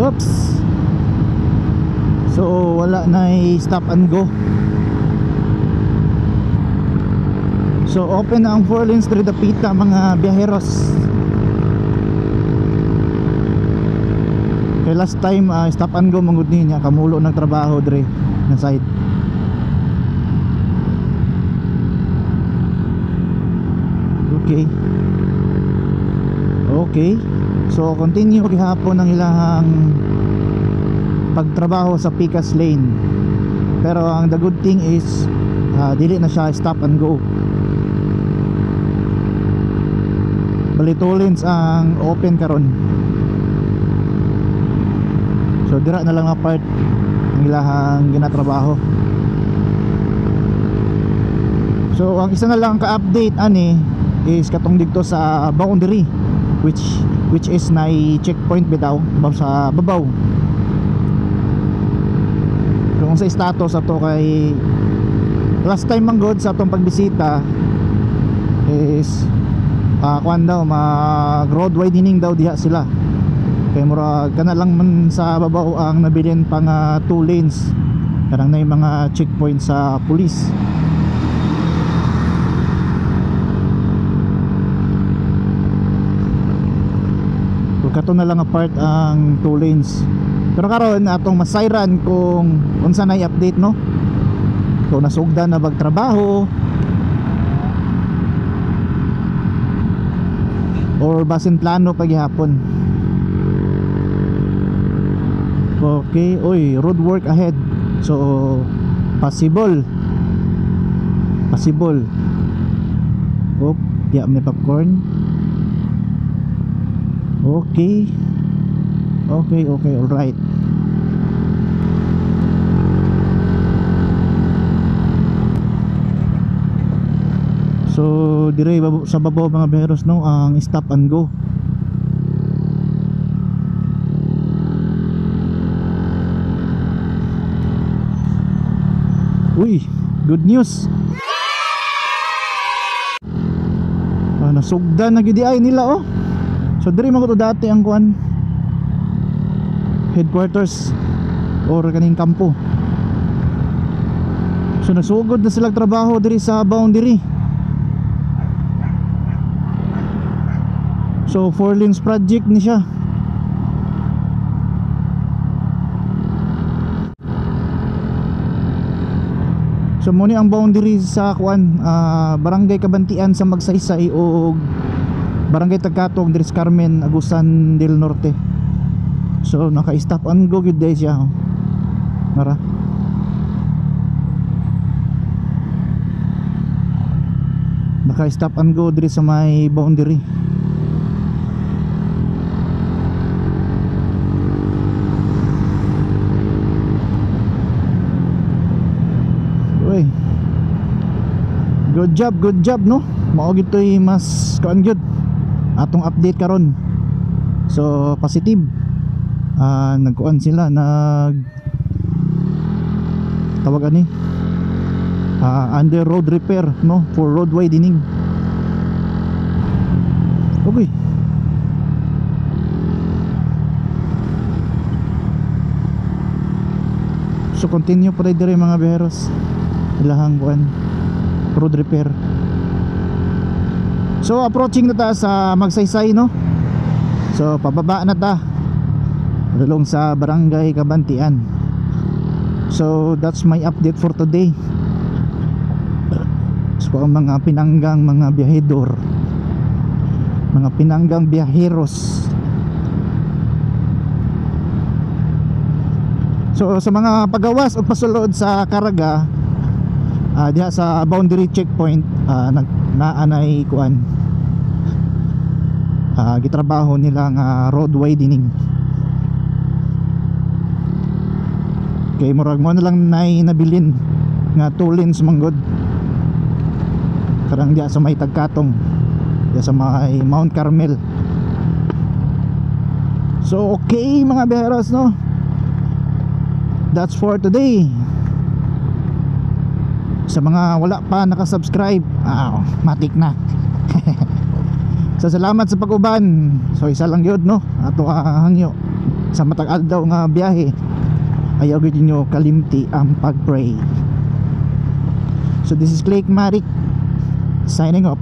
Oops. So wala na stop and go. So open na ang 4 lanes diri dapita mga biyaheros. Kay last time stop and go mangud niya kamulo ng trabaho diri na side. Okay. Okay. So continue gihapon ang ilahang pagtrabaho sa Pikas Lane. Pero ang the good thing is dili na siya stop and go. Bali 2 lanes ang open karon. So dira na lang ang part ang ilahang ginatrabaho. So ang isa na lang ka-update ani is katong didto sa boundary, which is nay checkpoint bitaw sa babaw. Kung sa status ato kay last time man god sa atong pagbisita is kuan daw mag road widening daw diha sila. Kay murag kana lang man sa babaw ang nabilin pa nga 2 lanes kanang nay mga checkpoint sa pulis. Kato na lang a part ang 2 lanes. Pero karon atong masayran kung unsa na i-update no. Kung nasugdan na bagtrabaho or basin plano paghihapon. Okay, oy, road work ahead. So possible. Possible. Op, diya may popcorn. Okay. Okay, okay, all right. So dire sa babaw mga biyaheros no ang stop and go. Uy, good news. Nasugdan na gyud ay nila oh. So diri man ko to dati ang kuan headquarters or kaning kampo. So nasugod na silang trabaho diri sa boundary. So 4 lanes project ni siya. So mo ni ang boundary sa kuan Barangay Cabantian sa Magsaysay og Barangay Tagkatong diri sa Carmen, Agusan del Norte. So naka-stop and go gyud day siya. Mara. Naka-stop and go diri sa may boundary. Uy. Good job no. Mao gyud toy mas kuan gyud atong update karon. So positive. Nagkuan sila, nag tawag ani under road repair no for road widening. Okay. So continue pa rin diri mga biyaheros ilahang kuan road repair. So approaching na ta sa Magsaysay no. So pababa na ta along sa Barangay Cabantian. So that's my update for today. So ang mga pinanggang mga biyahedor, mga pinanggang biyaheros. So sa mga pagawas o pasulod sa Caraga, diha sa boundary checkpoint, naanay kuan, gitrabaho nila nga road widening. Kay murag mo na lang nay nabilin nga 2 lanes manggod karang diha sa may Tagkatong, diha sa may Mount Carmel. So okay mga biyaheros no, that's for today. Sa mga wala pa nakasubscribe, matik na. So salamat sa pag-uban. So isa lang yun no, ato hangyo. Sa matag adlaw nga biyahe, ayaw gyud ninyo kalimti ang pag-pray. So this is Click Matic signing off.